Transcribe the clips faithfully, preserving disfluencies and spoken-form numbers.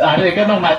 Are ke nong mai.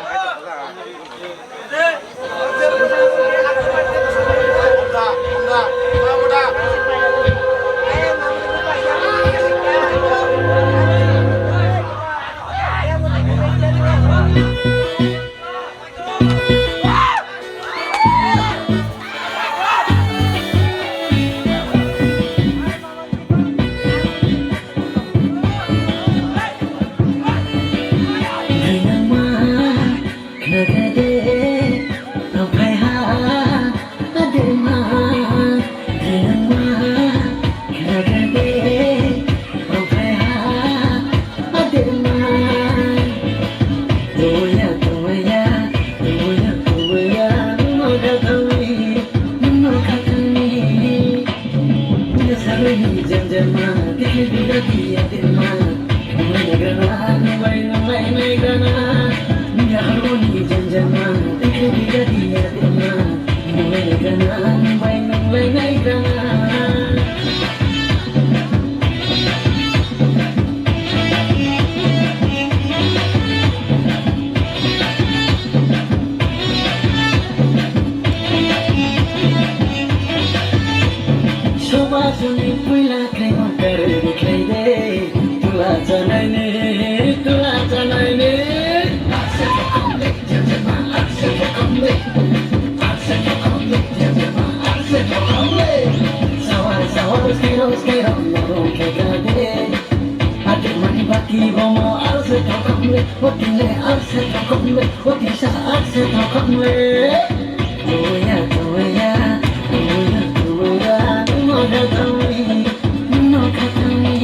Soba suni puila khaima karwi khlai de. Tula chanai ne, tula chanai ne. Akse thokom le, jajama, akse thokom le. Akse thokom le, jajama, akse thokom le. Sawar, sawar, skero, skero, norong khe gade. Ate mani baki bomo, akse thokom le, otile, akse thokom le, otisa, akse thokom le. Tuya, tuya, tuya, tuya, no khatami, no khatami.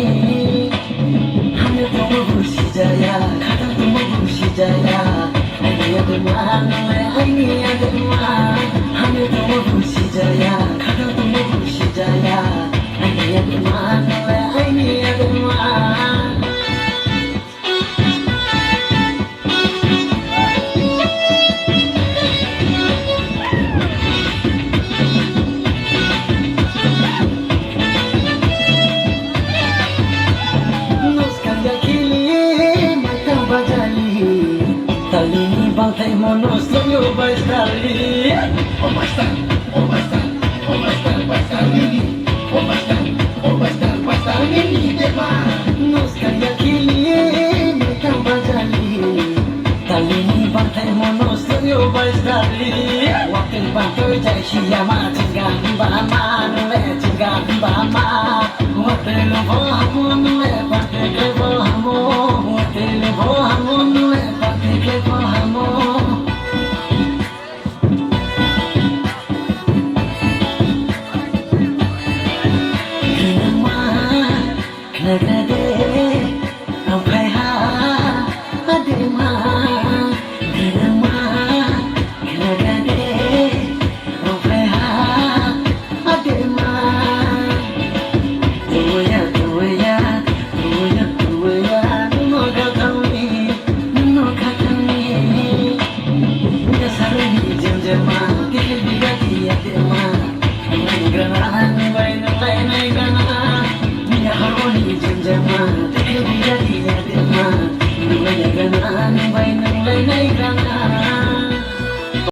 Hame tomo busi jaya, khata tomo busi jaya. Aini adema, nole aini adema. Hame tomo busi jaya, khata tomo busi jaya. Aini adema, nole aini adema. Nuskang ya kili, maitang bajali. Talini bangthai mono sloyo bai stali. O bai star, o bai star, o bai star, bai star nini. O bai star, o bai star, bai star nini deba. Nuskang ya kili, maitang bajali. Talini bangthai mono sloyo bai stali. Waktwi bangtwi jai siyama chingam bama, nule chingam bama. Watwi lo bo hamu, nule bangtwi khe bo hamu. Watwi lo bo hamu, nule bangtwi khe bo hamu. Khwnama, khnakhade,